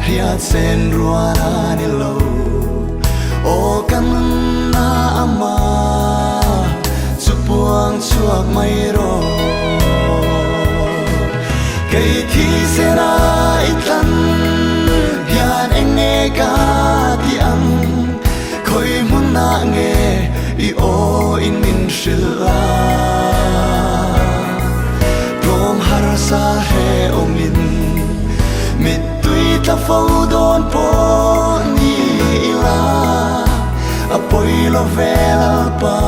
Hriat sen rual a ni lo Aw ka nunna ama Chu puang chhuak mai rawh Kei thi sena i tlan hian eng nge ka ti ang Khawi hmunah nge i aw in min hrilh a Tlawm harsa hre awmin mittui tla fo dawn pawh ni ila A pawi lo ve Lalpa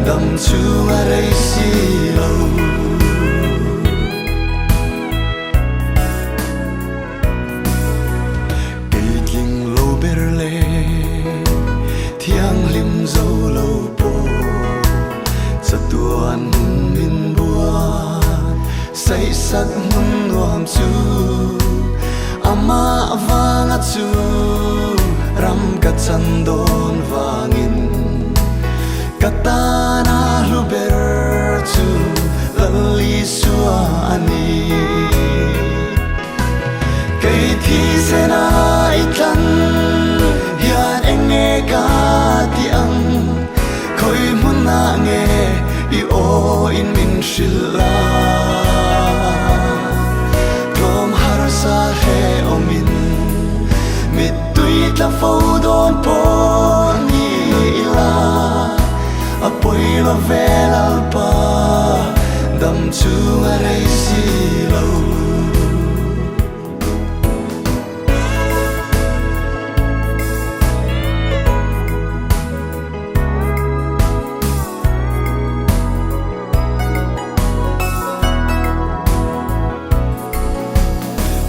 dam chung a rei si lo. Kei tling lo ber le thianghlim zo lo pawh chatuan hmun min buat saihsak hmun nuam chu amah vanga chu ram ka chan dawn vangin ka tana hlu ber chu Lal Isua a ni. Kei thisen a i tlan hian eng nge ka ti ang? Khawi hmunah nge i aw in min hrilh a? Tlawm harsa hre awmin mittui tla fo dawn pawh ni ila a pawi lo ve Lalpa dam chung a rei si lo.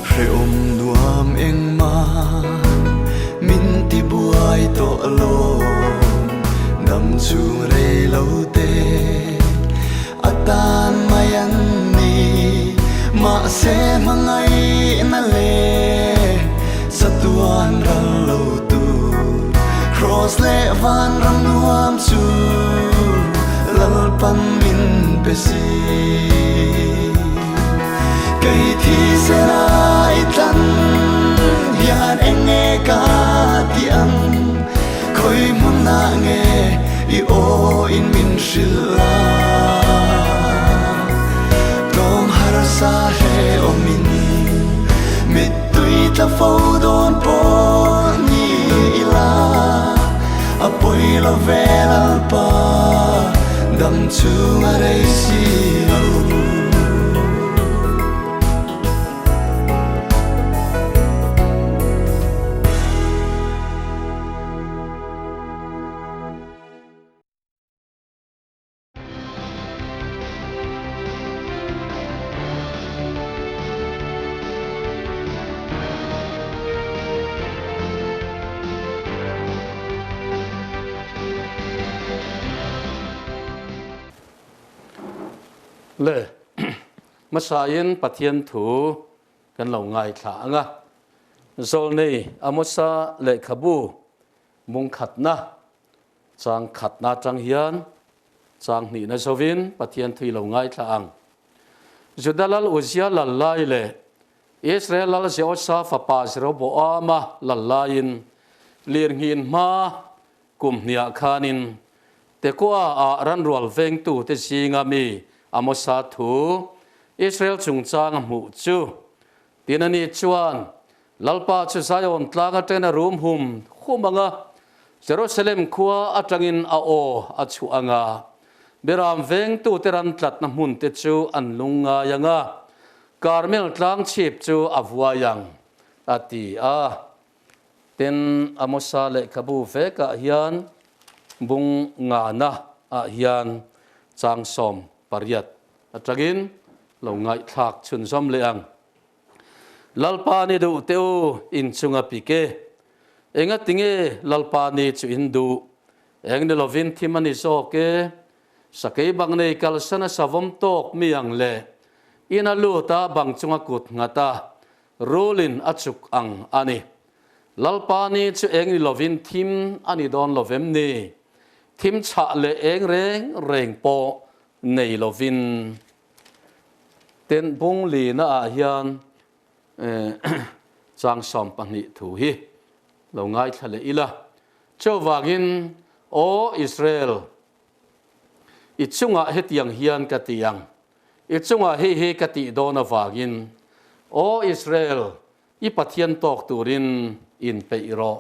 Hrehawm nuam engmah min ti buai tawh lo dam chung rei lo te a tan mai an ni mahse hmangaihna le chatuan ral lo tur Kraws leh vanram nuam chu Lalpan min pe si. Kei thisen a i tlan hian eng nge ka ti ang? Khawi hmunah nge i aw in min hrilh a? Tlawm harsa hle awmin mittui tla fo dawn pawh ni ila a pawi lo ve Lalpa dam chung a rei si lo. Le hmasain Pathian thu kan lo ngaithla ang a. Zawlnei Amosa lehkhabu mung khatna chang khatna atang hian chang hnihna zovin Pathian thu i lo ngaithla ang. Juda lal Uzia lal lai leh Israel lal Jehosa fapa Jeroboama lal laiin lirnghin hma Kum hniah khanin Tekoa ah ranrual vengtute zinga mi Amosa thu Israel chungchanga hmuh chu tin a ni chuan Lalpa chu Zion tlang atangin a rum hum hum ang a, Jerusalem khua atangin a aw a chhuah ang a, Beram vengtute ran tlatna hmunte chu an lung ngai ang a, Karmel tlang chhip chu a vuai ang, a ti a. Tin, Amosa lehkhabu vekah hian bung ngana ah hian chang 18 atangin lo ngaihthlak chhunzawm leh ang. Lalpa ni duh teh u, in chunga pik e. Enga tinge Lalpa ni chu in duh? Eng ni lovin thim a ni zawk e. Sakei bang nei kalsan a savawm tawk mi ang le. In a lut a bang chunga kut nghat a, Rulin a chuk ang a ni. Lalpa ni chu eng ni lovin thim a ni dawn lo vem ni? Thim chhah leh eng reng reng pawh nei lovin. Tin, bung lina ah hian Chang 12 thu hi lo ngaithla leh ila. Chuvangin, Aw Israel, i chungah hetiang hian ka ti ang, i chungah hei hi ka tih dawn avangin, Aw Israel, i Pathian tawk turin inpeih rawh.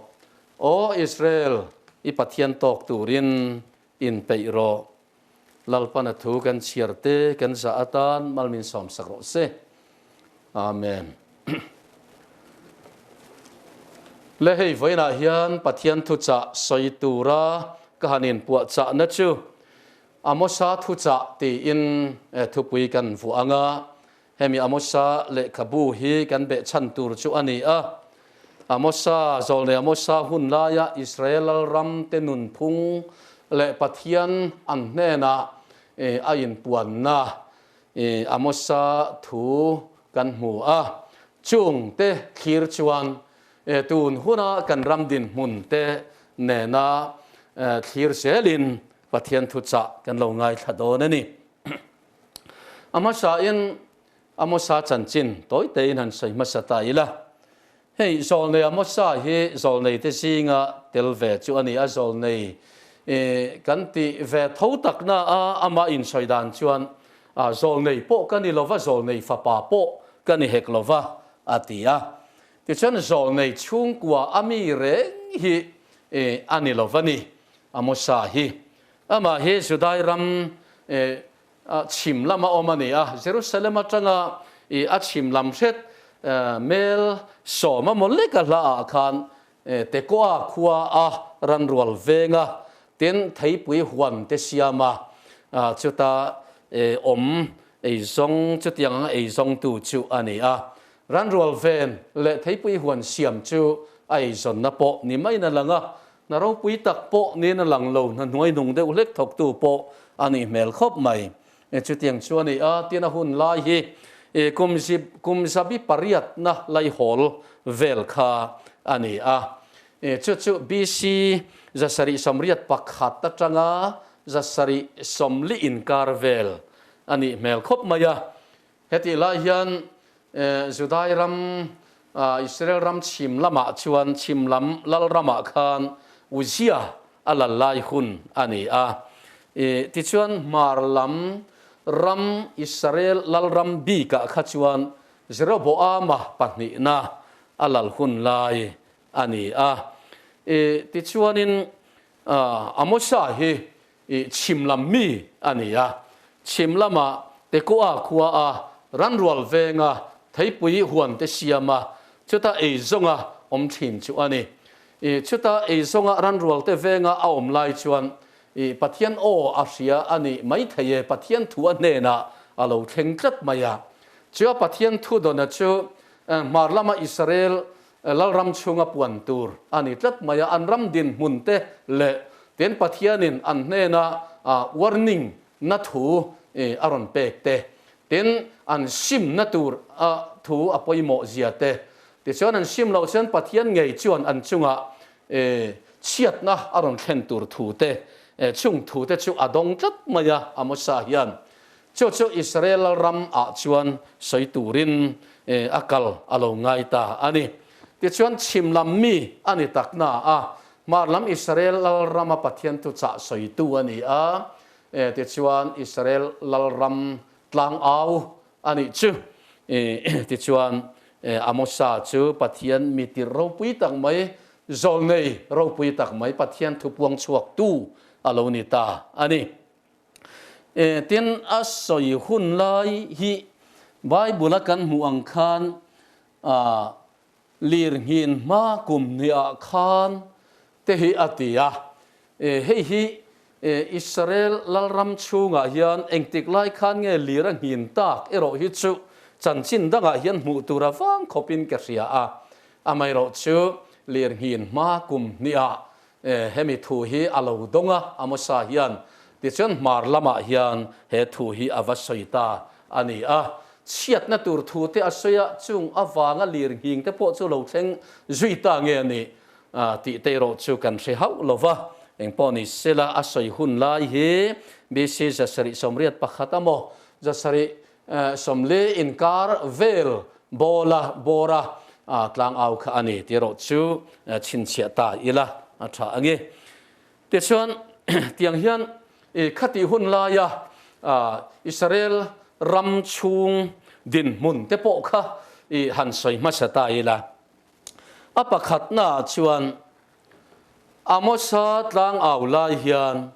Aw Israel, i Pathian tawk turin inpeih rawh. Lalpan a thu kan chhiar te kan zah atan mal min sawmsak rawh se. Amen. Le hei vawiinah hian Pathian thuchah sawi tura ka han inpuahchahna chu Amosa thuchah tiin thupui kan vuah ang a. Hemi Amosa lehkhabu hi kan behchhan tur chu a ni a. Amosa, zawlnei Amosa hun laia Israel lalram te nunphung leh Pathian an hnenah a inpuanna Amosa thu kan hmu a. Chung te thlir chuan tun huna kan ram dinhmun te nena thlir zelin Pathian thuchah kan lo ngaithla dawn a ni. Amasain Amosa chanchin tawi tein han sawi hmasa ta ila. Hei zawlnei Amosa hi zawlnei te zinga tel ve chu a ni a, zawlnei kan tih ve tho takna a amah insawi dan chuan zawlnei pawh ka ni lova, zawlnei fapa pawh ka ni hek lova a ti a. Tichuan zawlnei chhungkua a mi reng hi a ni lova ni Amosa hi. Amah hi Judai ram chhim lama awm a ni a, Jerusalem atanga i a chhim lam hret mel sawma maw leka hla ah khan Tekoa khua a ranrual veng a, tin theipui huan te siam a, chuta awm eizawng chutiang anga eizawngtu chu a ni a. Ranrual ven leh theipui huan siam chu a eizawnna pawh ni maiin a lang a, Hna ropui tak pawh niin a lang lo, hna hnuai nung deuh hlek thawktu pawh a nih hmel khawp mai. Chutiang chu a ni a, tin a hun lai hi kum kum zabi pariatna laihawl vel kha a ni a. Chu chu BC 781 atanga 740 inkar vel a nih hmel khawp mai a. Hetih lai hian Judai ram, Israel ram chhim lamah chuan chhim lam lal ramah khan Uzia a lal lai hun a ni a. Tichuan hmar lam ram Israel lal ram bikah kha chuan Jeroboama pahnihna a lal hun lai a ni a. Tichuanin Amosa hi I chhim lam mi a ni a, chhim lama Tekoa khua a ranrual venga theipui huan te siam a, chuta eizawnga awm thin chu a ni. I chuta eizawnga ranrual te venga a awm lai chuan i Pathian aw a hria a nih mai thei e, Pathian thu a hnenah a lo thleng tlat mai a. Chua Pathian thu dawna chu hmar lama Israel Lalram chhunga puan tur a ni tlat mai a, an ram dinhmun te leh tin Pathianin an hnena warning na thu a rawn pek te, tin an simna tur a thu a pawimawh zia te, tichuan an sim loh chuan Pathian ngei chuan an chungah chhiatna a rawn thlen tur thu te, chung thu te chu a dawng tlat mai a, Amosa hian Chu chu Israel lalram ah chuan sawi turin a kal a lo ngai ta a ni. Tichuan chhim lam mi a ni tak na a, hmar lam Israel lalrama Pathian thuchah sawitu a ni a, tichuan Israel lalram tlangau a nih chu. Tichuan Amosa chu Pathian mi tirh ropui tak mai, zawlnei ropui tak mai, Pathian thupuang chhuaktu a lo ni ta a ni. Tin, a sawi hun lai hi Bible-a kan hmuh ang khan lirnghin hma kum hniah khan te hi a ti a. Hei hi Israel lalram chhungah hian engtik lai khan nge lir a nghin tak erawh hi chu chanchin dangah hian hmuh tur a vang khawpin ka hria a. Amaherawhchu lirnghin hma kum hniah Hemi thu hi a lo dawng a, Amosa hian. Tichuan hmar lamah hian he thu hi a va sawi ta a ni a. Chhiatna tur thu te a sawi a, chung avanga lir nghing te pawh chu lo thleng zui ta nge a nih tih te erawh chu kan hre hauh lo va. Engpawh ni sela a sawi hun lai hi BC 781 a maw 740 inkar vel bawla bawra. tlang au kha a ni tih erawh chu chhinchhiah ta ila a tha ang e. Tichuan tiang hian khatih hun laia Israel ram chhung dinhmun te pawh kha han sawi hmasa ta ila. A pakhatnaah chuan Amosa tlang au lai hian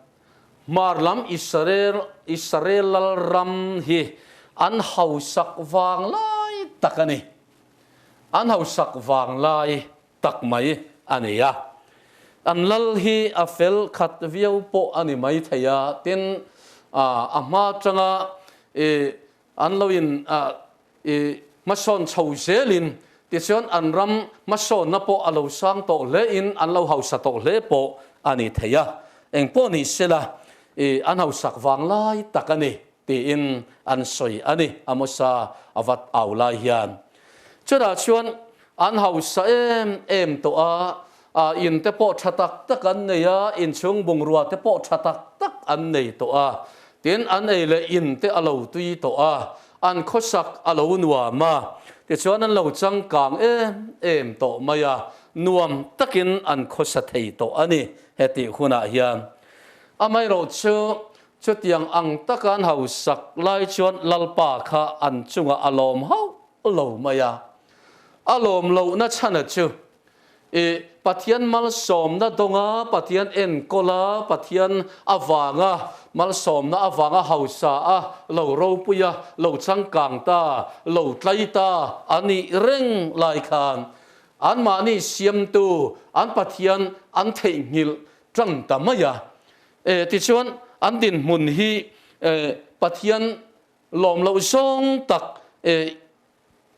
hmar lam Israel Israel lal ram hi an hausak vang lai tak a ni. An hausak vang lai tak mai a ni a. An lal hi a fel khat viau pawh a ni mai thei a, tin a hma atanga An lo in i hmasawn chho zelin tichuan an ram hmasawnna pawh a lo sang tawh hle in an lo hausa tawh hle pawh a ni thei a. Engpawh ni sela i an hausak vang lai tak a ni tiin an sawi a ni Amosa a vat au lai hian. Chutah chuan an hausa em em tawh a, a in te pawh tha tak tak an nei a, inchhung bungrua te pawh tha tak tak an nei tawh a, tin an ei leh in te a lo tui tawh a, an khawsak a lo nuam a, tichuan an lo changkang em em tawh mai a, nuam takin an khawsa thei tawh a ni hetih hunah hian. Amaherawhchu chutiang ang taka an hausak lai chuan Lalpa kha an chungah a lawm hauh lo mai a, a lawm lohna chhana chu I Pathian malsawmna dawnga Pathian enkawla Pathian avanga malsawmna avanga hausa a lo ropui a, lo changkang ta, lo tlai ta a nih reng lai khan anmahni siamtu an Pathian an theihnghilh tang ta mai a. E tichuan an dinhmun hi Pathian lawm loh zawng tak e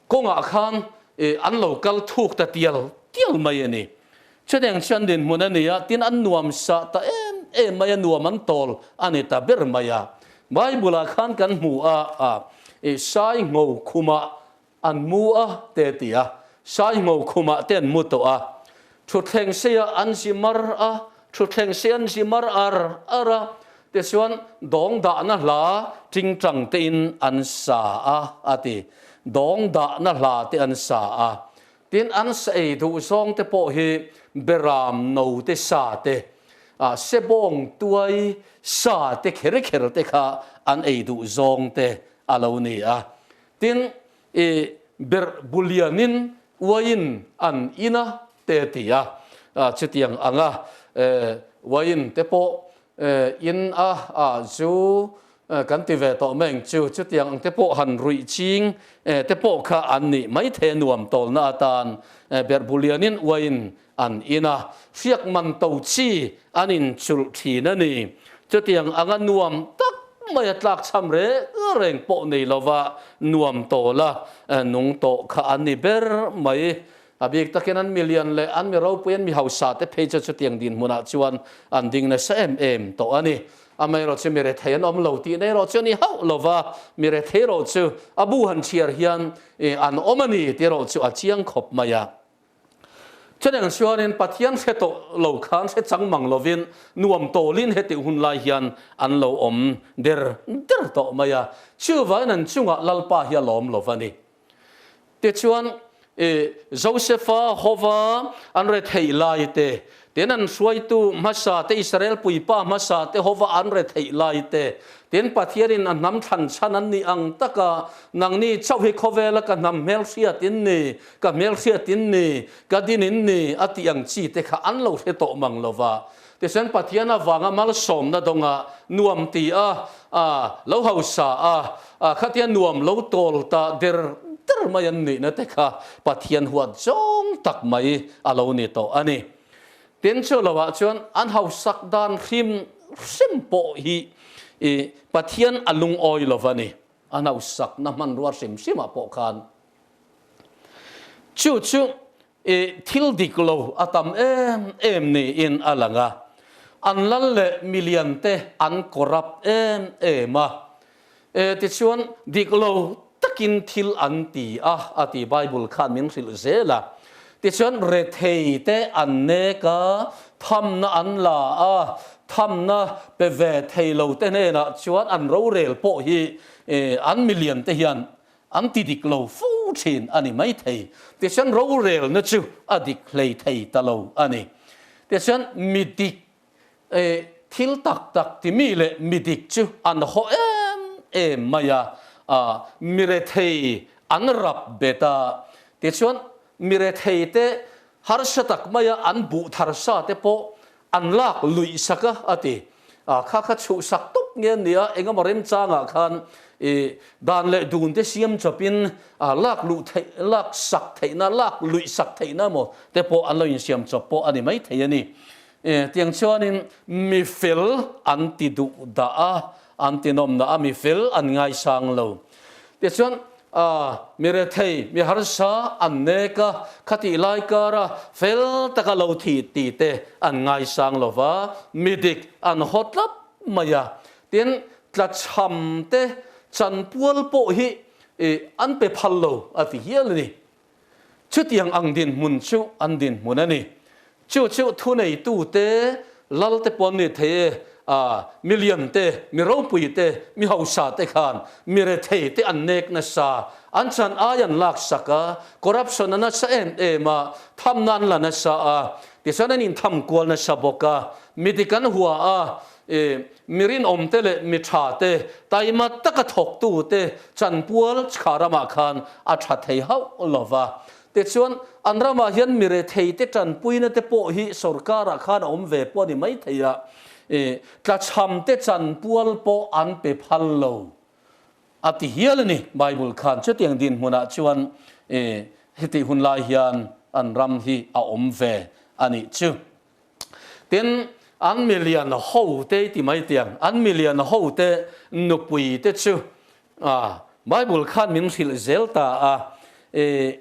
Kawngah khan an lo kal thuk ta tial tial mai a ni. Chutiang chuan dinhmun a ni a, tin an nuam sah ta em em mai a, nuam an tawl a ni ta ber mai a. Bible-ah khan kan hmu a, a sai ngho khumah an mu a te ti a, sai ngho khumah te an mu tawh a, thutthleng seiah an zi mar a, thutthleng sei an zi mar ar ar a, Tichuan, dawng dahna hla tingtang tein an sa a, a ti. Dawng dahna hla te an sa a. Tin, an sa ei duh zawng te pawh hi beram no te sa te, sebawng tuai sa te kher kher te kha an ei duh zawng te a lo ni a. Tin, i berh bulianin uaiin an in a te ti a, chutiang anga uaiin te pawh in a ah chu kan ti ve tawh mai ang chu, chutiang ang te pawh han ruih ching te pawh kha an nih mai thei a nuam tawlna atan berh bulianin uaiin an in a, hriak man to chi an inchulh thin a ni. Chutiang anga nuam tak mai a tlakchham reng reng pawh nei lova nuam tawla nung tawh kha an ni ber mai. A bik takin an milian leh an mi ropui an mi hausa te phei chu chutiang dinhmunah chuan an ding nasa em em tawh a ni. Amaherawhchu mi rethei an awm lo tih na erawh chu a ni hauh lova, mi rethei erawh chu a bu han chhiar hian an awm a ni tih erawh chu a chiang khawp mai a. Chutiang chuanin Pathian hre tawh lo khan hre chang mang lovin nuam tawlin hetih hun lai hian an lo awm der der tawh mai a, chuvangin an chungah Lalpa hi a lawm lo va ni. Tichuan, Josefa hova an retheih lai te, tin an hruaitu hmasa te, Israel puipa hmasa te hova an retheih lai te, Tin, Pathianin a hnam thlan chhan an nih ang taka, Nangni chauh hi khawvela ka hnam hmelhriat in ni, ka hmelhriat in ni, ka din in ni, a tih ang chi te kha an lo hre tawh mang lo va. Tichuan, Pathian avanga malsawmna dawnga nuam ti a, a lo hausa a, a khatia nuam lo tawl ta der der mai an nihna te kha Pathian huat zawng tak mai a lo ni tawh a ni. Tin, chu lovah chuan an hausak dan hrim hrim pawh hi i Pathian a lungawi lo va ni. An hausakna hmanrua hrim hrimah pawh khan chu chu i thil dik lo a tam em em niin a lang a. An lal leh milian te an corrupt em em a. E tichuan dik lo takin thil an ti a, a ti Bible khan min hrilh zel a. Tichuan rethei te an nek a, thamna an la a, thamna pe ve thei lo te hnenah chuan an rorel pawh hi an milian te hian an ti dik lo fo thin a ni maithei. Tichuan rorelna chu a dik hlei thei ta lo a ni. Tichuan mi dik thil tak tak ti mi leh mi dik chu an haw em em mai a, mi rethei an rap bet a. Tichuan mi rethei te harsa tak maia an buh thar sa te pawh an lak luih sak a, a ti. A kha kha chhuh sak tawp nge an nia, engemaw remchangah khan i dan leh dun te siam chawpin a lak luh theih, lak sak theihna, lak luih sak theihna emaw te pawh an lo insiam chawp pawh a ni maithei a ni. E, tiang chuanin mi fel an ti duh dah a, an ti nawm dah a, mi fel an ngaisang lo. Tichuan, a, mi rethei, mi harsa an nek a, khatih lai kara fel taka lo thi tih te an ngaisang lo va, mi dik an haw tlat mai a. Tin, tlachham te chanpual pawh hi an pe phal lo a ti hial a ni. Chutiang ang dinhmun chu an dinhmun a ni. Chu chu thuneitute, lalte pawh an ni thei e, a, mi liante, mi ropuite, mi hausate khan mi retheite an nek nasa, an chan ai an laksak a, corruption a nasa em em a, thamna an la nasa a, tichuan an intham kual nasa bawk a, mi dik an hua a, e, Mi rinawmte leh mi thate, taima taka thawktute chanpual chha ramah khan a tha thei hauh lo va. Tichuan, an ramah hian mi retheite tanpuina te pawh hi sorkarah khan a awm ve pawh a ni maithei a, tlachhamte chanpual pawh an pe phal lo a ti hial a ni. Bible khan chutiang dinhmunah chuan hetih hun lai hian an ram hi a awm ve a nih chu. Tin, an milian hote ti mai tiang, an milian hote nupui te chu a Bible khan min hrilh zel ta a, e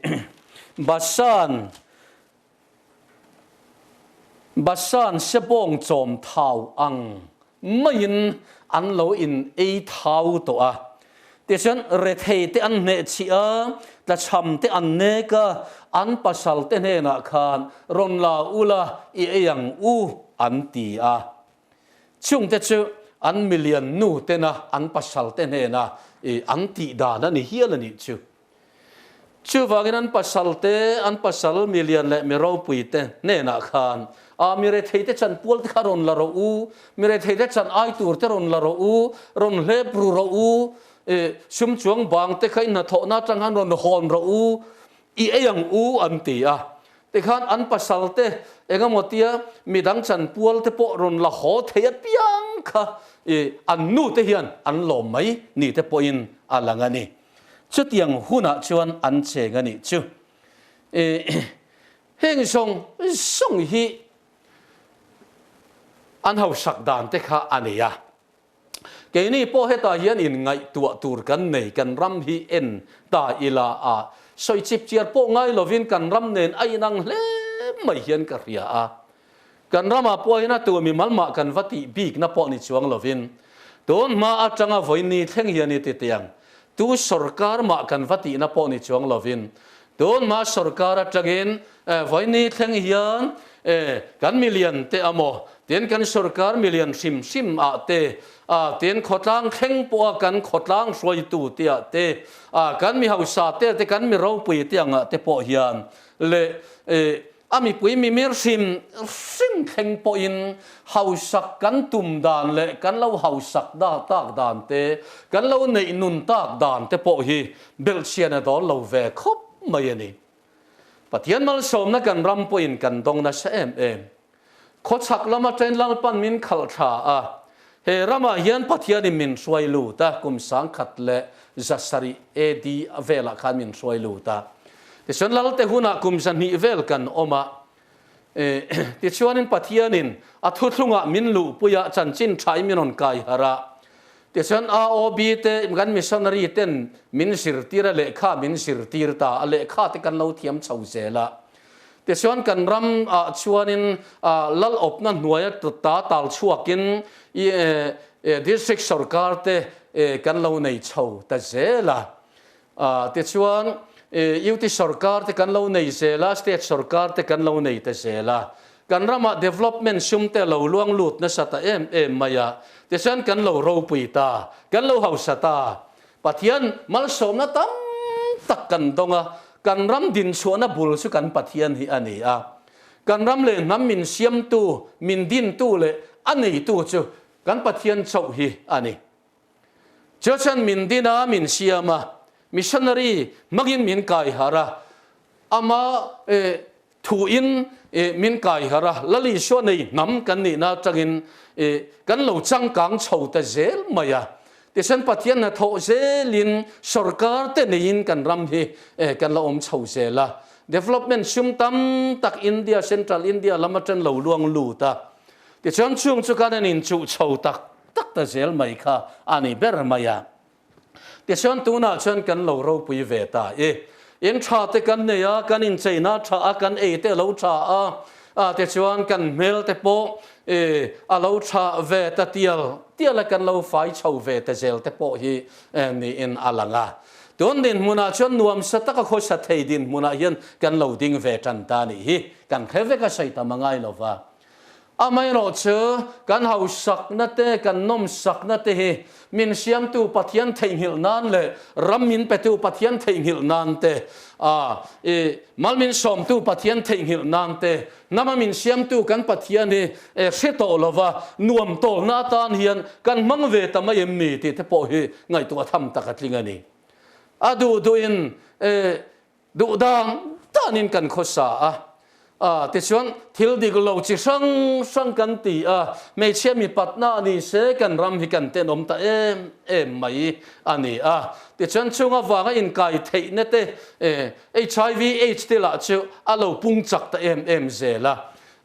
Basan Basan sebawng chawm thau ang maiin an lo in ei thau tawh a. Tichuan rethei te an hneh chih a, tlachham te an nek a, an pasal te hnenah khan rawn la ula i ei ang u an ti a. Chungte chu an milian nu tena an pasal te hnena i an tih dan a ni hial a nih chu. Chuvangin an pasal te, an pasal milian leh mi ropui te hnenah khan, A mi rethei te chan pual te kha rawn la rawh u, mi rethei te chan ai tur te rawn la rawh u, rawn hlep ru rawh u, i sum chuang bang te kha i hnathawhna atang khan rawn hawn rawh u, i ei ang u an ti a. Tikhan an pasal te engemaw tia midang chan pual te pawh rawn la haw thei apiang kha i an nu te hian an lawm mai ni te pawhin a lang a ni. Chutiang hunah chuan an cheng a nih chu. I heng zawng zawng hi an hausak dan te kha a nei a. Keini pawh hetah hian inngaihtuah tur kan nei, kan ram hi en ta ila a, sawi chip chiar pawh ngai lovin kan ram nen a inang hle mai hian ka hria a. Kan ramah pawh hian a tu mimal mah kan va tih bikna pawh ni chuang lovin, tun hma atanga vawiin thleng hian i ti tiang, tu sorkar mah kan va tihna pawh ni chuang lovin, tun hma sorkar atangin vawiin thleng hian kan milian te amaw, tin kan sorkar milian hrim hrim ah te, tin khawtlang thleng pawha kan khawtlang hruaitu te ah te, kan mi hausa te te kan mi ropui te angah te pawh hian leh A mipui mimir hrim hrim thleng pawhin hausak kan tum dan leh kan lo hausak da tak dan te, kan lo neih nun tak dan te pawh hi belhchian a dawn lo ve khawp mai a ni. Pathian malsawmna kan ram pawhin kan dawng nasa em em. Khawchhak lama train Lalpan min khalh thla a, he ramah hian Pathianin min hruai lut a, kum 1700 AD velah khan min hruai lut a. Tichuan Lalte hunah kum 200 vel kan awm a, tichuanin Pathianin a thuthlungah min luhpui a, chanchin thain min rawn kai harh a. Tichuan AOB te kan missionary ten min zirtir a, lehkha min zirtir ta a, lehkha te kan lo thiam chho zel a. Tichuan kan ram ah chuanin lal awpna hnuaia ta tal chhuakin district sorkar te kan lo nei chho ta zel a. Tichuan UT sorkar te kan lo nei zel a, state sorkar te kan lo nei ta zel a. Kan ramah development sum te lo luang lut nasa ta em em mai a. Tichuan kan lo ropui ta, kan lo hausa ta. Pathian malsawmna tam tak kan dawng a, kan ram dinchhuahna bul chu kan Pathian hi a ni a. Kan ram leh hnam min siamtu, min dintu leh a neitu chu kan Pathian chauh hi a ni. Chu chuan min din a, min siam a, missionary hmangin min kai harh a, ama thuin min kai harh a, Lal Isua nei hnam kan nihna atangin kan lo changkang chho ta zel mai a. Tichuan Pathian hnathawh zelin sorkar te neiin kan ram hi kan la awm chho zel a. Development sum tam tak India, Central India lam atang lo luang lut a. Tichuan chung chu kan an inchuh chho tak tak ta zel mai kha a ni ber mai a. Tichuan tunah chuan kan lo ropui ve ta i. In tha te kan nei a, kan incheina tha a, kan ei te a lo tha a, a tichuan kan hmel te pawh i a lo tha ve ta tial tial a, kan lo fai chho ve ta zel te pawh hi niin a lang a. Tun dinhmunah chuan nuamsa taka khawsa thei dinhmunah hian kan lo ding ve tan ta nih hi kan hre vek a sawi tam a ngai lo va. Amaherawh chu kan hausakna te, kan nawmsakna te hi min siamtu Pathian theihnghilh nan leh ram min petu Pathian theihnghilh nan te, a i mal min sawmtu Pathian theihnghilh nan te, hnama min siamtu kan Pathian hi hre tawh lova nuam tawlna atan hian kan hmang ve ta mai em ni tih te pawh hi ngaihtuah tham tak a tling a ni. A duh duhin Duh dan danin kan khawsa a, a tichuan thil dik lo chi hrang hrang kan ti a, hmeichhia mipatna a ni se kan ram hi kan tenawm ta em em mai a ni a. Tichuan chung avanga inkai theihna te HIV aids te lah chu a lo pung chak ta em em zel a.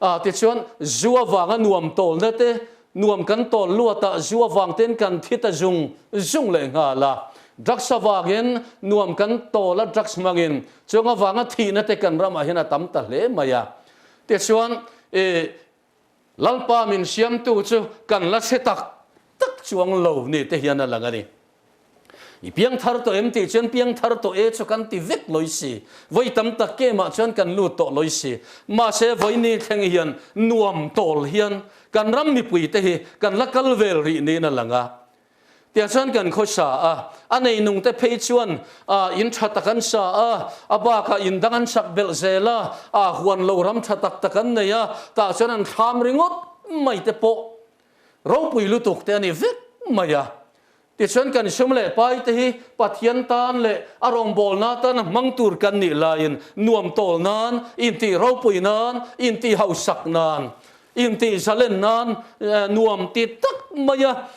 A tichuan zu avanga nuam tawlna te Nuam kan tawl luat ah zu avang ten kan thi ta zung zung leh nghal a. Drugs avangin nuam kan tawl a drugs hmangin chuang avanga thihna te kan ramah hian a tam ta hle mai a. Tichuan i Lalpa min siamtu chu kan la hre tak tak chuang lo ni te hian a lang a ni. I piang thar tawh em tih chuan piang thar tawh e chu kan ti vek lawi si. Vawi tam tak kemah chuan kan lut tawh lawi si. Mahse vawini thleng hian nuam tawl hian kan ram mipui te hi kan la kal vel rih niin a lang a. Tiah chuan kan khawsa a, a neinung te phei chuan in tha tak an sa a, a bakah in dang an sak belh zel a, a huan lo ram tha tak tak an nei a, tah chuan an thlam ringawt mai te pawh ropui lutuk te a ni vek mai a. Tichuan kan sum leh pai te hi Pathian tan leh a rawngbawlna tan a hmang tur kan nih laiin nuam tawl nan, intih ropui nan, intih hausak nan, intih zalen nan nuam ti tak maia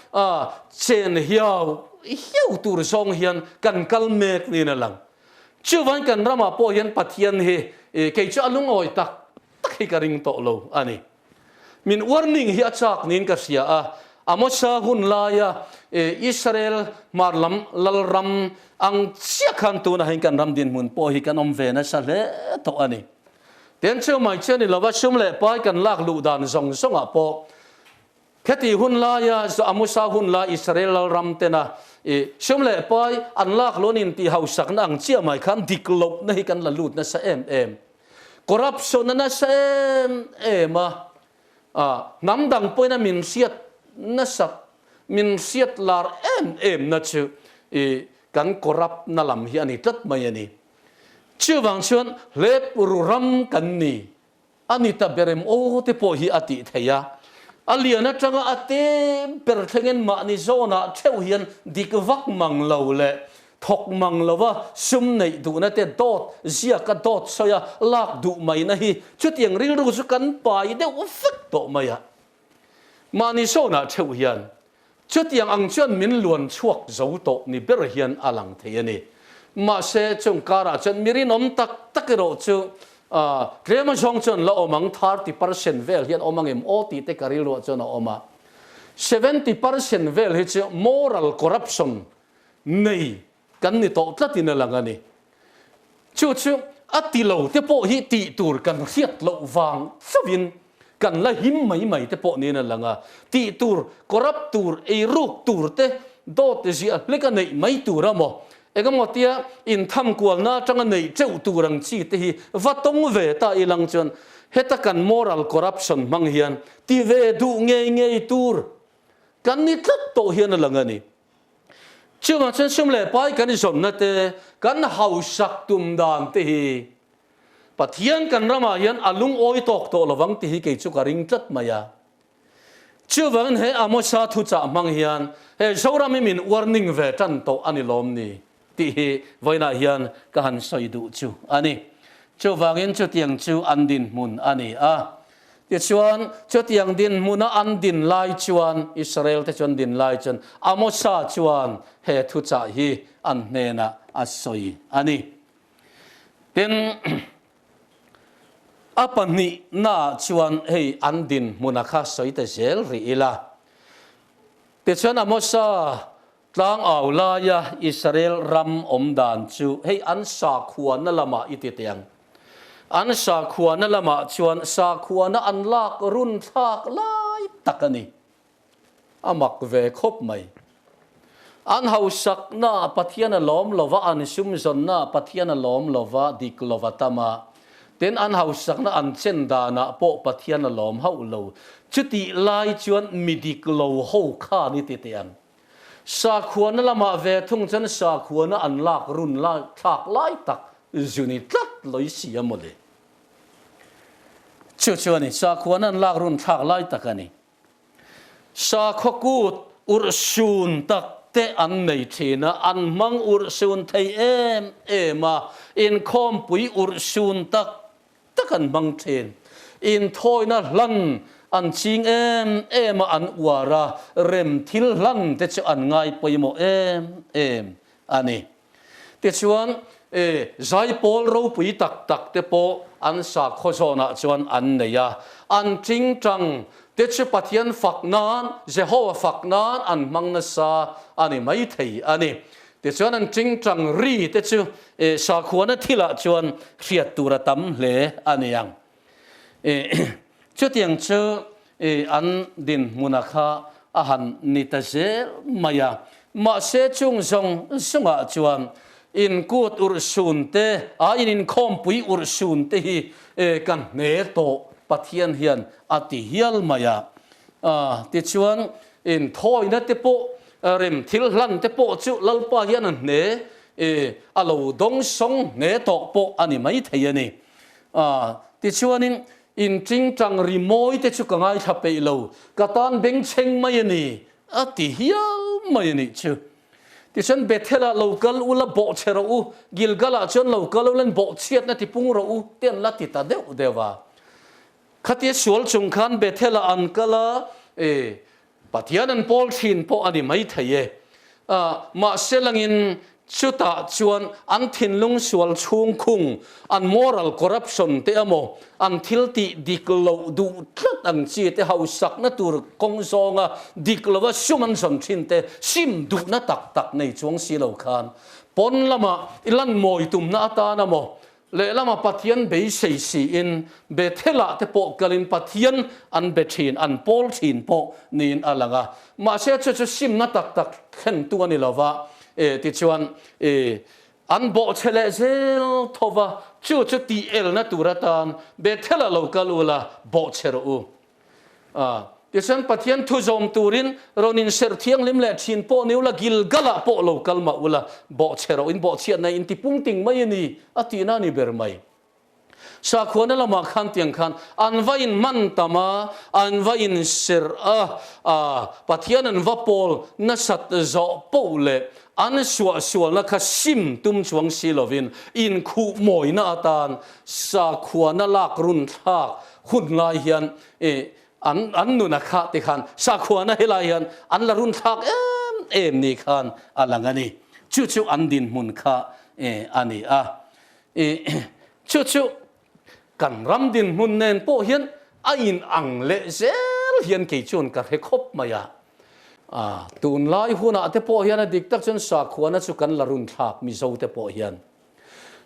chen hiau hiau tur zawng hian kan kal mek niin a lang. Chuvain kan ramah pawh hian Pathian hi kei chu a lungawi tak tak hi ka ring tawh lo a ni. Min warning hi a chak niin ka hria a, Amosa hun laia Israel hmar lam lalram ang chiah khan tunah hian kan ram dinhmun pawh hi kan awm ve nasa hle tawh a ni. Ten chu mai chu a ni lova, sum leh pai kan lak luh dan zawng zawngah pawh kheti hun laia Amosa hun lai Israel lalram tena sum leh pai an lak luan intih hausakna ang chiah mai khan dik lohna hi kan la lut nasa em em. Corruption a nasa em em a, hnam dang pawhin a min hriat nasat, min hriat lar em em na chu i kan corrupt na lam hi a ni tlat mai a ni. Chuvang chuan hlep ru ram kan ni a ni ta ber em aw te pawh hi a tih theih a. A lian atanga a te ber thlengin mahni zawnah theuh hian dik vak mang lo leh Thawk mang lova sum neih duhna te dawt ziaka dawt sawi a lak duh maina hi chutiang rilru chu kan pai deuh vek tawh mai a. Mahni sawnah theuh hian chutiang ang chuan min luan chhuak zo tawh ni ber hian a lang thei a ni. Mahse chung karah chuan mi rinawm tak tak erawh chu tlem azawng chuan la awm ang 30% vel hian awm ang em aw tih te ka rilruah chuan a awm a. 70% vel hi chu moral corruption nei kan ni tawh tlatin a lang a ni. Chu chu a ti lo te pawh hi tih tur kan hriat loh vang chauhin kan la him mai mai te pawh niin a lang a. Tih tur, corrupt tur, eiruk tur te dawt ziah hlek a neih mai tur a maw? Engemaw tia intham kualna atanga neih teuh tur ang chi te hi va tawng ve ta ilang chuan heta kan moral corruption hmang hian ti ve duh ngei ngei tur kan ni tlat tawh hian a lang a ni. Chuvang chuan sum leh pai kan i zawnna te, kan hausak tum dan te hi Pathian kan ramah hian a lungawi tawk tawh lovang tih hi kei chu ka ring tlat mai a. Chuvangin he Amosa thuchah hmang hian he Zoram hi min warning ve tan tawh a ni lawm ni tih hi vawiinah hian ka han sawi duh chu a ni. Chuvangin chutiang chu an dinhmun a ni a. Tichuan, chutiang dinhmuna an din lai chuan, Israel te chu an din lai chuan Amosa chuan he thuchah hi an hnenah a sawi a ni. Tin, a pahnihnaah chuan hei an dinhmuna kha sawi ta zel rih ila. Tichuan Amosa tlang au laia Israel ram awm dan chu hei an sakhuana lamah i ti teh ang. An sakhuana lamah chuan sakhuana an lak run thlak lai tak a ni. A mak ve khawp mai. An hausakna Pathian a lawm lova, an sumzawnna Pathian a lawm lova, dik lova tam a. Tin, an hausakna an chen danah pawh Pathian a lawm hauh lo. Chutih lai chuan mi dik lo ho khan i ti teh ang. Sakhuana lamah ve thung chuan sakhuana an lak run lai thlak lai tak zu ni tlat loi si a mawle. Chu chu a ni, sakhuana an lak run thlak lai tak a ni. Sakhaw kut urhsun tak te an nei thin a, an hmang urhsun thei em em a, inkhawmpui urhsun tak tak an hmang thin. Inthawina hlan an ching em em a, an uar a, rem thil hlan te chu an ngai pawimawh em em a ni. Tichuan, zaipawl ropui tak tak te pawh an sakhaw zawnah chuan an nei a. An tingtang te chu Pathian fak nan, Jehovah fak nan an hmang nasa a ni maithei a ni. Tichuan an tingtang ri te chu sakhuana thilah chuan hriat tur a tam hle a ni ang. Chutiang chu an dinhmuna kha a han ni ta zel mai a. Mahse chung zawng zawngah chuan inkut urhsun te, a in inkhawmpui urhsun te hi ka hne tawh Pathian hian a ti hial mai a. Tichuan inthawina te pawh rem thil hlan te pawh chu Lalpa hian a hne a lo dawngsawng hne tawh pawh a ni maithei a ni. A, tichuanin in tingtang rimawi te chu ka ngaithla peih lo, ka tan bengchheng mai a ni, a ti hial mai a nih chu. Tichuan Bethel-ah lo kal ula bawhchhe rawh u, Gilgal-ah chuan lo kal ula bawhchhiatna tipung rawh u te an la ti ta deuh deuh a. Khatia sual chung khan Bethel-ah an kal a, e, Pathian an pawl thin pawh a ni maithei e. Mahse langin chutah chuan an thinlung sual chhung khung, an moral corruption te emaw, an thil tih dik loh duh tlat ang chi te hausakna tur kawng zawnga dik lova sum an zawn thin te sim duhna tak tak nei chuang si lo khan pawn lama i lan mawi tumna atan emaw Lehlama Pathian beisei siin Bethel-ah te pawh kalin Pathian an be thin, an pawl thin pawh niin a lang a. Mahse chu chu simna tak tak thlentu a ni lo va, e tichuan e an bawhchhe leh zel tho va, chu chu tih elna tur atan Bethel-ah lo kal ula bawhchhe rawh u. A, tichuan Pathian thu zawm turin rawn inserh thianghlim leh thin pawh ni ula, Gilgal-ah pawh lo kal mah ula, bawhchhe rawh in bawhchhiatna in tipung ting mai a ni, a tihna a ni ber mai. Sakhuana lamah khan tiang khan an va inhman tam a, an va inserh a, a, Pathian an va pawl nasat zawh poh leh an suahsualna kha sim tum chuang si lovin inkhuh mawina atan sakhuana lak run thlak Hun lai hian i an an nun a khah ti khan sakhuana helai hian an la run thlak em em ni khan a lang a ni. Chu chu an dinhmun kha a ni a. I chu chu kan ram dinhmun nen pawh hian a in ang leh zel hian kei chuan ka hre khawp mai a. A tunlai hunah te pawh hian a dik tak chuan sakhuana chu kan la run thlak Mizo te pawh hian.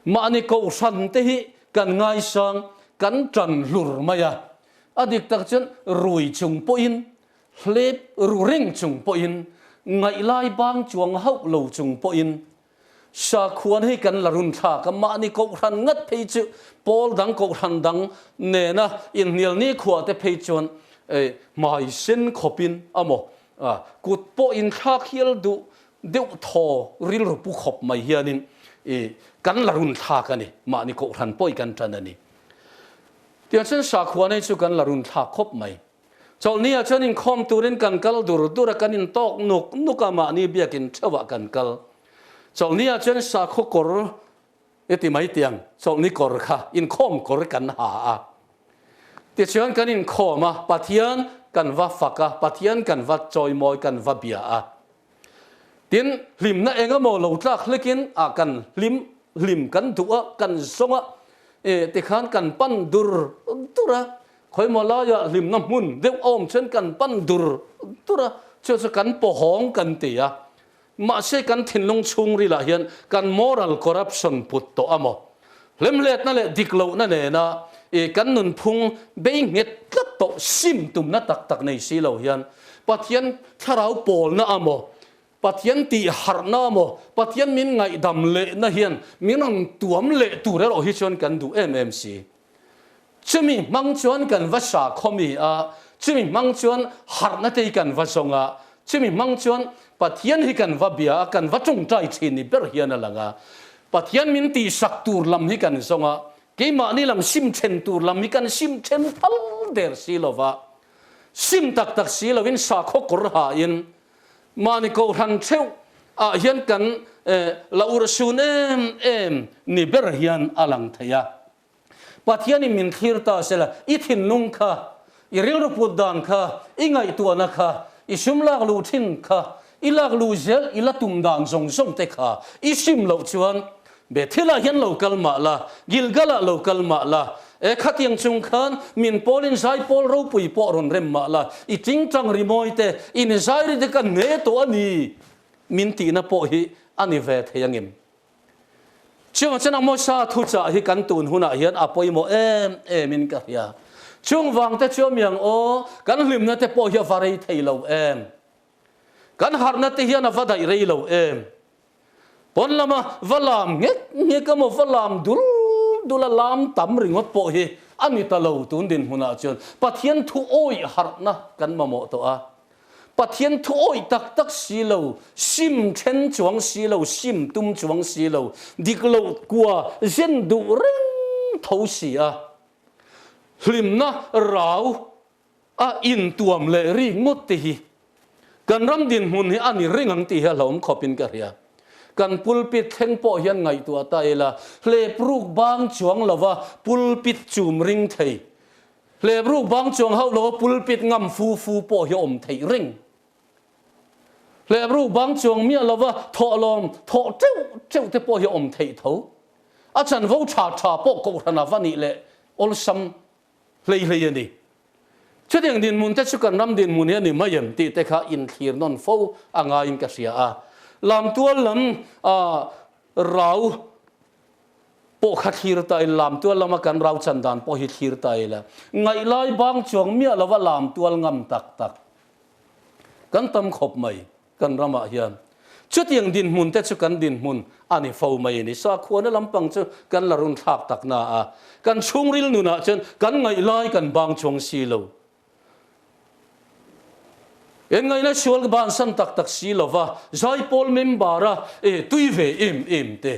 Mahni kohhran te hi kan ngaisang, kan tan hlur mai a. A dik tak chuan rui chung pawhin, hlep ru reng chung pawhin, ngaihlai bang chuang hauh lo chung pawhin sakhuan hi kan la run thlak a. Mahni kohhran ngat phei chu pawl dang kohhran dang nena inhnial nikhua te phei chuan hmai sen khawpin amaw kut pawh inthlak hial duh deuh thaw rilru pu khawp mai hianin. I kan la run thlak a ni. Mahni kohhran pawh i kan tan a ni. Tiang chuan sakhua nei chu kan la run thlak khawp mai. Chawlhni ah chuan inkhawm turin kan kal dur dur a, kan intawk nuk nuk a, mahni biakin theuhah kan kal. Chawlhni ah chuan sakhaw kawr i ti mai tiang, chawlhni kawr kha inkhawm kawr kan ha a. Tichuan kan inkhawm a, Pathian kan va fak a, Pathian kan va chawimawi, kan va bia a. Tin, hlimna eng emaw lo tlak hlekin ah kan hlim, hlim kan duh a, kan zawng a, e tikhan kan pan dur dur a, khawimaw laiah hlimna hmun deuh a awm chuan kan pan dur dur a, chu chu kan pawhawng kan ti a. Mahse kan thinlung chhungrilah hian kan moral corruption put tawh a maw? Hlemhletna leh dik lohna nena i kan nunphung bei nghet tlat tawh sim tumna tak tak nei si lo hian Pathian thlarau pawlna a maw, Pathian tih harhna a maw, Pathian min ngaihdam lehna hian min rawn tuam leh tur erawh hi chuan kan duh em em si. Chumi hmang chuan kan va sa khawmi a, chumi hmang chuan harhna te hi kan va zawng a, chumi hmang chuan Pathian hi kan va bia a, kan va tawngtai thin ni ber hian a lang a. Pathian min tihsak tur lam hi kan zawng a, keimahni lam sim then tur lam hi kan sim then phal der si lo va. Sim tak tak si loin sakhaw kawr hain mahni kohhran theuh ah hian kan la urhsun em em ni ber hian a lang thei a. Pathianin min thlir ta sela, i thinlung kha, i rilru put dan kha, i ngaihtuahna kha, i sum lak luh thin kha, i lak luh zel i la tum dan zawng zawng te kha i sim loh chuan Bethilah hian lo kal mah la, Gilgalah lo kal mah la, e khatiang chung khan min pawlin zaipawl ropui pawh rawn rem mah la, i tingtang rimawi te, in zai ri te ka hne tawh a ni min tihna pawh hi a ni ve thei angem? Chuvang chuan Amosa thuchah hi kan tun hunah hian a pawimawh em em in ka hria. Chung vang te chu amiang aw, kan hlimna te pawh hi a va rei thei lo em? Kan harhna te hian a va daih rei lo em? Pawn lama va lam nghek nghek emaw va lam dul dul a lam tam ringawt pawh hi a ni ta lo tun dinhmunah chuan Pathian thu awih harhna kan mamawh tawh a. Pathian thu awih tak tak si lo, sim then chuang si lo, sim tum chuang si lo, dik loh kua zen duh reng tho si a, hlimna rau a intuam leh rik ngawt te hi kan ram dinhmun hi a ni reng ang tih hi a hlauhawm khawpin ka hria. Kan pulpit thleng pawh hian ngaihtuah ta ila, hlep ruk bang chuang lova pulpit chum ring thei Hlepruk bang chuang hauh lo a pulpit ngam fu fu pawh hi a awm theih reng. Hlepruk bang chuang miah lova thawhlawm thawh teuh teuh te pawh hi a awm theih tho. A chanvo tha tha pawh kohhran a va nih leh awlsam hlei hlei a ni. Chutiang dinhmun te chu kan ram dinhmun hi a ni mai em tih te kha inthlir nawn fo a ngaiin ka hria a. Lamtual lam rau pawh kha thlir ta ila, lam tual lama kan rau chan dan pawh hi thlir ta ila, ngaih lai bang chuang miah lova lam tual ngam tak tak kan tam khawp mai kan ramah hian. Chutiang dinhmun te chu kan dinhmun a ni fo mai a ni. Sakhuana lampang chu kan la run thlak tak na a, kan chhungril nunah chuan kan ngaih lai kan bang chuang si lo. En ngaihna sual ka bansan tak tak si lova, Zaipawl member a e tui ve em em te,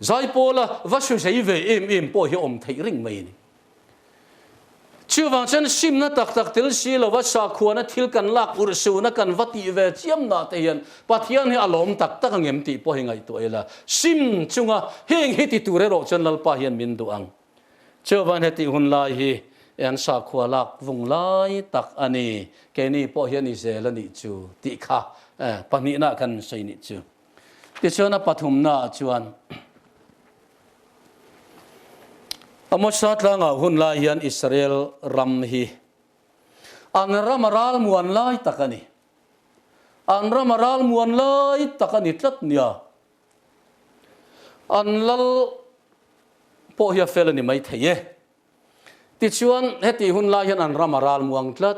Zaipawl a va su zei ve em em pawh hi awm theih reng mai a ni. Chuvang chuan simna tak tak tel si lova sakhuana thil kan lak urhsuhna kan va tih ve chiam nah te hian Pathian hi a lawm tak tak angem tih pawh hi ngaihtuah ila, sim chunga heng hi ti tur erawh chuan Lalpa hian min duh ang. Chuvan hetih hun lai hi an sakhua lak vung lai tak a ni, keini pawh hian i zel a nih chu tih kha pahnihna kan sawi nih chu. Tichuan a pathumnaah chuan Amosa tlangah hun lai hian Israel ram hi an ram a ralmuan lai tak a ni. An ram a ralmuan lai tak a ni tlat nia. An lal pawh hi a fel a ni mai thei e. Tichuan, hetih hun lai hian an ram a ral muang tlat.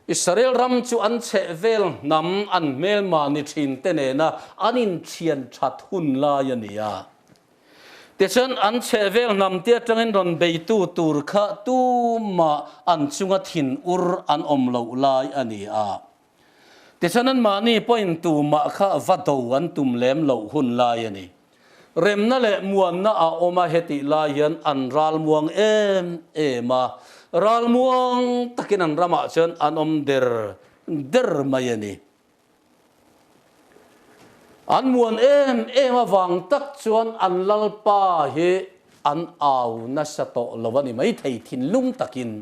Israel ram chu an chheh vel hnam an hmelma ni thin te nena an inthian that hun lai a ni a. Tichuan, an chheh vel hnam te atangin rawn beitu tur kha tumah an chunga thin ur an awm loh lai a ni a. Tichuan anmahni pawhin tumah kha va do an tum lem loh hun lai a ni. Remna leh muanna a awm a hetih lai hian an ral muang em em a, ral muang takin an ramah chuan an awm der der mai a ni. An muan em em avang tak chuan an Lalpa hi an au nasa tawh lo a ni maithei thinlung takin.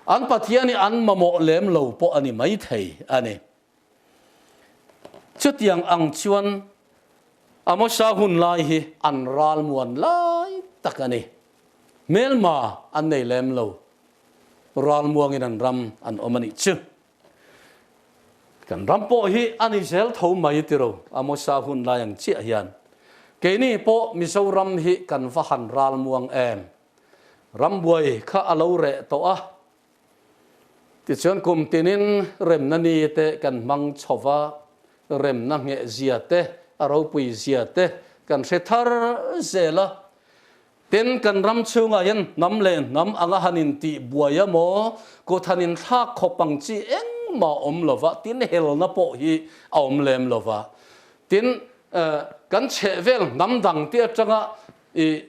An Pathian hi an mamawh lem lo pawh a ni maithei a ni. Chutiang ang chuan Amosa hun lai hi an ral muan lai tak a ni. Hmelma an nei lem lo. Ral muangin an ram an awm a nih chu. Kan ram pawh hi a ni zel tho mai tiro Amosa hun lai ang chiah hian. Keini pawh Mizoram hi kan va han ral muang em. Rambuai kha a lo reh tawh a. Tichuan kum tinin remna ni te kan hmang chho va, remna ngheh zia te, a ropui zia te kan hre thar zel a. Tin, kan ram chhungah hian hnam leh hnam anga han intih buai a maw, kut han inthlak khawp ang chi engmah a awm lo va, tin helna pawh hi a awm lem lo va. Tin, kan chhehvel hnam dang te atanga i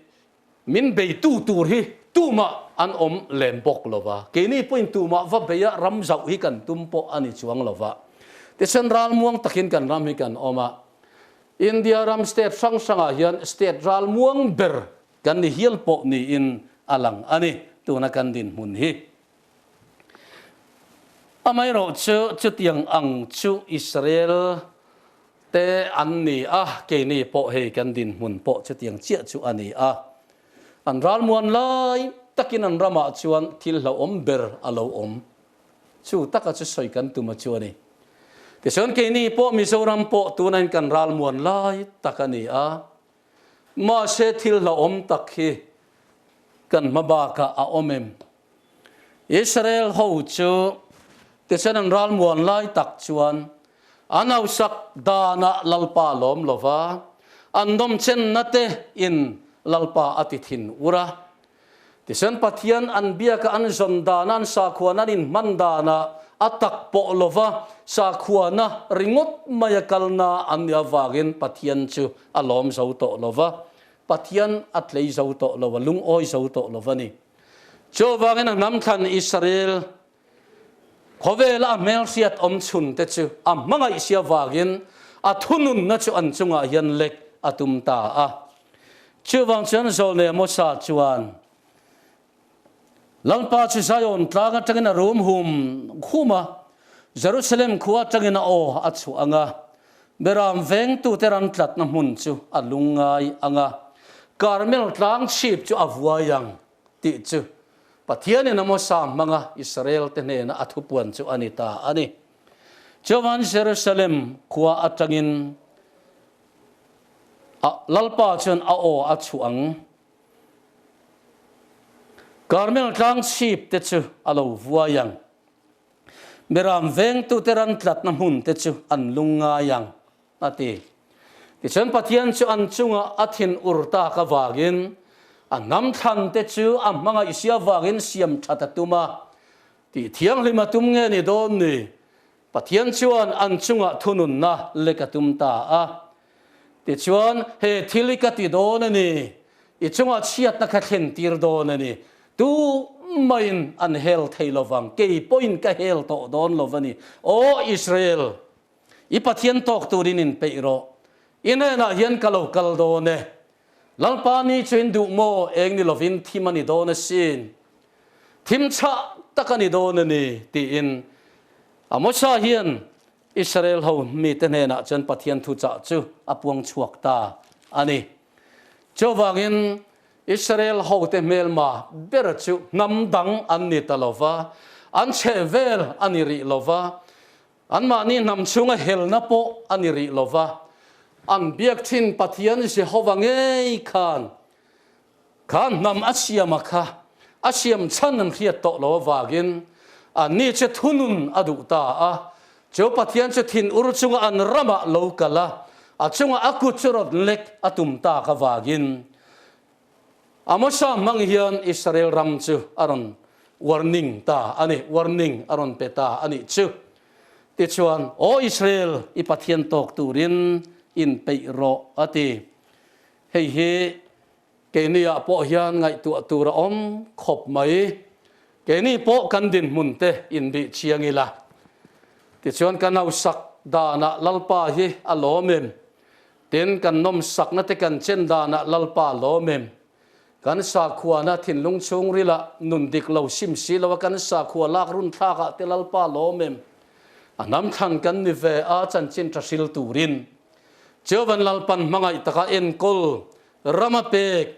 Min beitu tur hi tumah an awm lem bawk lo va, keini pawhin tumah va beia ram zauh hi kan tum pawh a ni chuang lo va. Tichuan ralmuang takin kan ram hi kan awm a, India ram state hrang hrangah hian state ralmuang ber kan ni hial pawh niin a lang a ni tuna kan dinhmun hi. Amaherawhchu chutiang ang chu Israel te an ni a, keini pawh hei kan dinhmun pawh chutiang chiah chu a ni a. An ralmuan lai takin an ramah chuan thil hlauhawm ber a lo awm. Chu taka chu sawi kan tum a chu a ni. Tichuan keini pawh Mizoram pawh tunain kan ralmuan lai tak a ni a. Mahse thil hlauhawm tak hi kan hma bakah a awm em? Israel ho chu tichuan an ralmuan lai tak chuan an hausak danah Lalpa lawm lo va, an nawmchenna te in Lalpa a ti thin ur a. Tichuan Pathian an biaka an zawn dana an sakhuana an inhman danah a tak pawh lo va, sakhuana ringawt maia kalna an nih avangin Pathian chu a lawm zo tawh lo va, Pathian a tlei zo tawh lo, a lungawi zo tawh lo va ni. Chuvangin a hnam thlan Israel khawvela a hmelhriat awm chhun te chu a hmangaih sia vangin a thununna chu an chungah hian lek a tum ta a. Chuvang chuan Zawlnei Amosa chuan, Lalpa chu Zion tlang atangin a rum hum hum a, Jerusalem khua atangin a aw a chhuah ang a, Beram vengtute ram tlatna hmun chu a lungngai ang a, Karmel tlang chhip chu a vuai ang tih chu Pathianin Amosa hmanga Israelte hnena a thupuan chu a ni ta a ni. Chuan Jerusalem khua atangin a Lalpa chuan a aw a chhuah ang. Karmel tlang chhip te chu a lo vuai ang. Beram vengtute ran tlatna hmun te chu an lungngai ang, a ti. Tichuan Pathian chu an chungah a thin ur tak avangin a hnam thlan te chu a hmangaih si avangin siam that a tum a, tih thianghlim a tum nge ni dawn ni? Pathian chuan an chungah thununna lek a tum ta a. Tichuan, he thil hi ka ti dawn a ni, i chungah chhiatna ka thlen tir dawn a ni. Tu maiin an hel thei lo vang, kei pawhin ka hel tawh dawn lo va ni. Aw Israel, i Pathian tawk turin inpeih rawh. I hnenah hian ka lo kal dawn e. Lalpa ni chu in duh maw? Eng ni lovin thim a ni dawn asin. Thim chhah tak a ni dawn a ni, tiin Amosa hian Israel ho mite hnenah chuan Pathian thuchah chu a puang chhuak ta a ni. Chuvangin Israel hote hmelma ber chu hnam dang an ni ta lo va, an chheh vel a ni rih lo va, anmahni hnam chhunga helna pawh a ni rih lo va, an biak thin Pathian Jehova ngei khan Kha hnam a siama kha a siam chhan an hriat tawh lo avangin anni chu thunun a duh ta a. Chu Pathian chu thinur chunga an ramah lo kal a, a chunga a kut chu rawn lek a tum tak avangin Amosa hmang hian Israel ram chu a rawn warning ta a ni, warning a rawn pe ta a nih chu. Tichuan, Aw Israel, i Pathian tawk turin inpeih rawh, a ti. Hei hi keini-ah pawh hian ngaihtuah tur a awm khawp mai. Keini pawh kan dinhmun te inbih chiang ila. Tichuan kan hausak danah Lalpa hi a lawm em? Tin, kan nawmsakna te kan chen danah Lalpa a lawm em? Kan sakhuana thinlung chhungrilah nun dik lo sim si lo a kan sakhua lak run thlakah te Lalpa a lawm em? A hnam thlan kan ni ve a chanchin tha hril turin Jehovan Lalpan hmangaih taka enkawl ram a pek,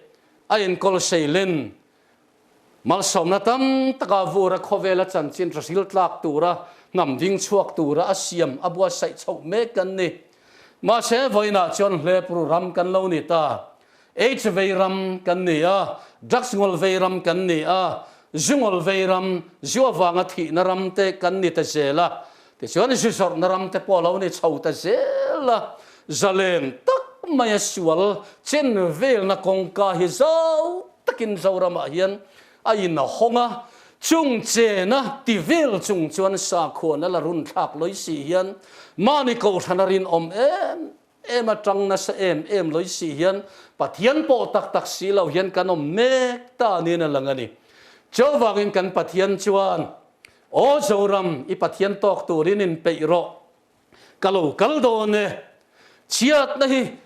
a enkawl seilen malsawmna tam taka vur a khawvela chanchin tha hril tlak tura hnam ding chhuak tura a siam a buatsaih chhoh mek kan ni. Mahse vawiinah chuan hlepru ram kan lo ni ta. Aids vei ram kan ni a, drugs ngawl vei ram kan ni a, zu ngawl vei ram, zu avanga thihna ram te kan ni ta zel a, tichuan zu zawrhna ram te pawh a lo ni chho ta zel a, zalen tak maia sual chen velna kawngka hi zau takin Zoramah hian a in a hawng a, chung chena ti vel chung chuan sakhuan a la runthlak lawi si hian mahni kohhran a rinawm em Em atang nasa em em loi si hian Pathian pawh tak tak si lo hian kan awm mek ta niin a lang a ni. Chuvangin kan Pathian chuan, Aw Zoram, i Pathian tawk turin inpeih rawh. Ka lo kal dawn e. Chhiatna hi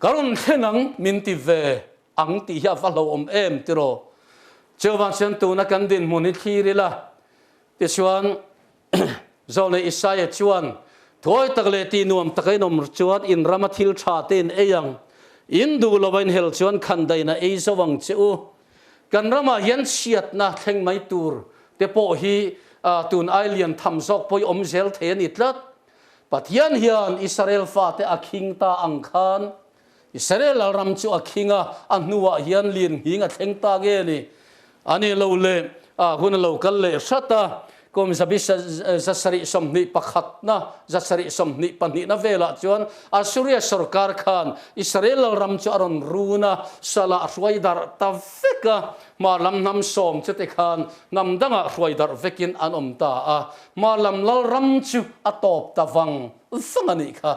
ka rawn thlen ang min ti ve ang tih hi a va hlauhawm em tiraw? Chuvang chuan tuna kan dinhmun hi thlir ila, tichuan Zawlnei Isaia chuan, Thuai tak leh tih nuam taka in awm chuan in rama thil tha te in ei ang. In duh lova in hel chuan khandain a ei zo ang che u. Kan ramah hian chhiatna thleng mai tur te pawh hi tun ai lian tham zawk pawh i awm zel thei a ni tlat. Pathian hian Israel fate a khing ta ang khan Israel ram chu a khing a, a hnuah hian lirnghing a thleng ta nge ni? A ni lo le, a hun a lo kal leh hrat a, kum zabi 721na, 722na velah chuan Assuria sorkar khan Israel ram chu a rawn run a, salah a hruai darh ta vek a, hmar lam hnam sawm chute khan hnam dangah hruai darh vekin an awm ta a, hmar lam lal ram chu a tawp ta vang vang a nih kha.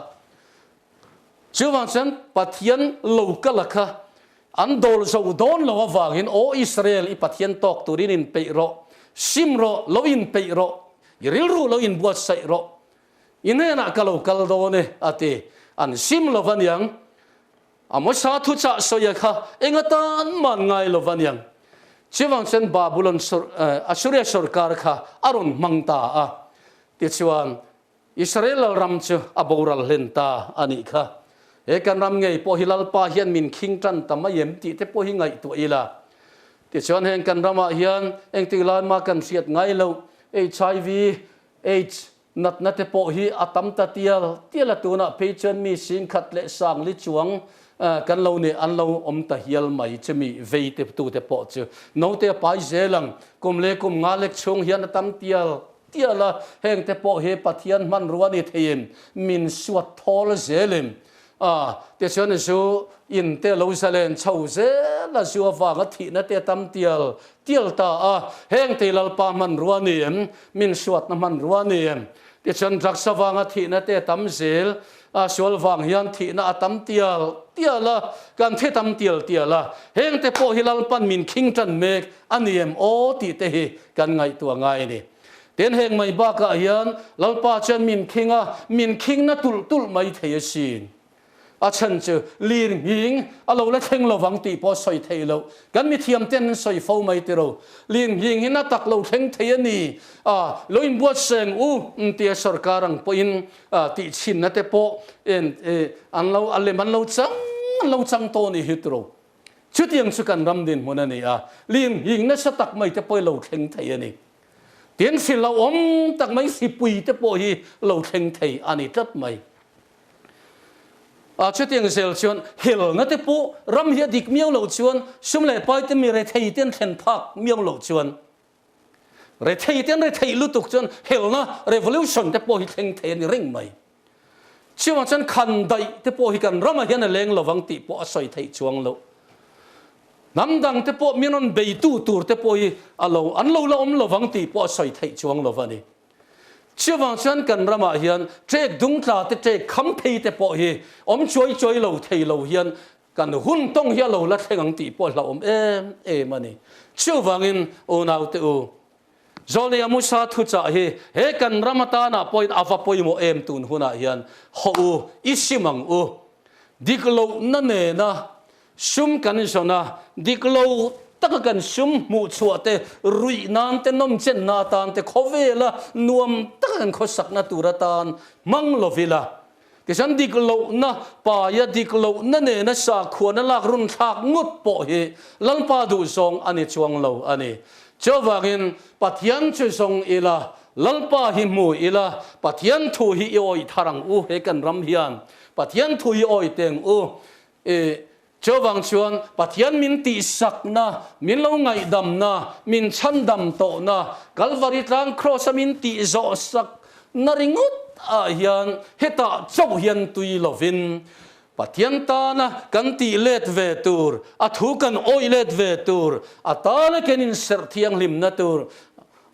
Chuvang chuan Pathian lo kal a kha an dawl zo dawn lo avangin, Aw Israel, i Pathian tawk turin inpeih rawh, sim rawh, lo inpeih rawh, i rilru lo inbuatsaih rawh, i hnenah ka lo kal dawn e, a ti. An sim lo aniang. Amosa thuchah sawi a kha eng atan man ngai lo aniang. Chuvang chuan Babulon Assuria sorkar kha a rawn hmang ta a. Tichuan, Israel lalram chu a boral hlen ta a nih kha. He kan ram ngei pawh hi Lalpa hian min khing tan ta mai em tih te pawh hi ngaihtuah ila. Tichuan heng kan ramah hian engtik lai mah kan hriat ngai loh HIV, aids natna te pawh hi a tam ta tial tial a tunah phei chuan mi singkhat leh sangli chuang kan lo nih an lo awm ta hial mai chumi vei te tute pawh chu naute a pai zel ang kum leh kum nga lek chhung hian a tam tial Tial a, heng te pawh hi Pathian hmanrua ni theiin min suat thawl zelin a, tichuan zu in te lo zalen chho zel a, zu avanga thihna te tam tial tial ta a, heng te Lalpa hmanrua ni em, min suatna hmanrua ni em, tichuan drugs avanga thihna te tam zel a, sual vang hian thihna a tam tial tial a, kan thi tam tial tial a, heng te pawh hi Lalpan min khing tan mek a ni em aw tih te hi kan ngaihtuah ngai a ni. Tin heng mai bakah hian Lalpa chuan min khing a, min khing na tulh tulh mai thei asin. A chhan chu lir nghing a lo la thleng lovang tih pawh sawi theih loh. Kan mithiam ten an sawi fo mai tiro. Lir nghing hi na tak lo thleng thei a ni. A, lo inbuatseng u tia sorkar ang pawhin tih chhinna te pawh an lo a lem an lo chang an lo chang tawh a ni hi tiro. Chutiang chu kan ram dinhmun a ni a, limhing nasa tak mai te pawh hi lo thleng thei a ni. Tin, hri hlauhawm tak mai hripui te pawh hi lo thleng thei a ni tlat mai. A, chutiang zel chuan helna te pawh ram hi a dik miau loh chuan sum leh pai te mi rethei te an thlen phak miau loh chuan rethei te an retheih lutuk chuan helna revolution te pawh hi thleng thei a ni reng mai. Chuvang chuan khan daih te pawh hi kan ramah hian a leng lovang tih pawh a sawi theih chuang loh. Hnam dang te pawh min rawn beitu tur te pawh hi a lo an lo la awm lovang tih pawh a sawi theih chuang lo a ni. Chuvang chuan kan ramah hian ṭek dungtla te ṭek kham phei te pawh hi awm chuai chuai lo thei lo hian. kan hun tawng hi a lo la thleng ang tih pawh a hlauhawm em em a ni. Chuvangin unaute u, Zawlneia Musa thuchah hi he kan ram atana pawhin a va pawimawh em tun hunah hian haw u, i sim ang u. Dik lohna nena sum kan zawn a, dik lo taka kan sum hmuh chhuah te, ruih nan te, nawmchenna atan te, khawvela nuam taka kan khawsakna tur atan hmang lovila, Tichuan dik lohna, paia dik lohna nena sakhuana lak run thlak ngawt pawh hi Lalpa duhzawng a ni chuang lo a ni. Chuvangin Pathian chu zawng ila, Lalpa hi hmu ila, Pathian thu hi i awih thar ang u, he kan ram hian Pathian thu hi awih teng u. I Chuvang chuan Pathian min tihsakna, min lo ngaihdamna, min chhandam tawhna, Kalvari tlang Kraws-a min tihzawhsakna ringawt ah hian hetah chauh hian tui lovin Pathian tana kan tih let ve tur, a thu kan awih let ve tur, a tana kan inserh thianghlimna tur,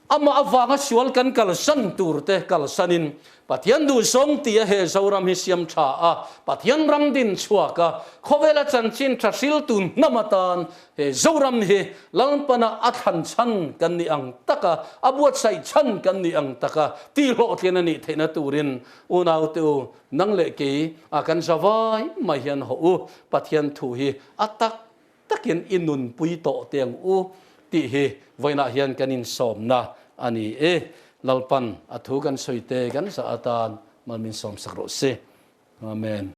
Amah avanga sual kan kalsan tur te kalsanin Pathian duhzawng tia he Zoram hi siam tha a, Pathian ram din chhuak a, khawvela chanchin tha hriltu hnam atan he Zoram hi Lalpana a thlan chhan kan nih ang taka, a buatsaih chhan kan nih ang taka tihhlawhtlin a nih theihna turin unaute u, nang leh kei a kan zavai mai hian hawh u, Pathian thu hi a tak takin i nunpui tawh teh ang u tih hi vawiinah hian kan insawmna a ni e. Lalpan a thu kan sawi te kan zah atan mal min sawmsak rawh se. Amen.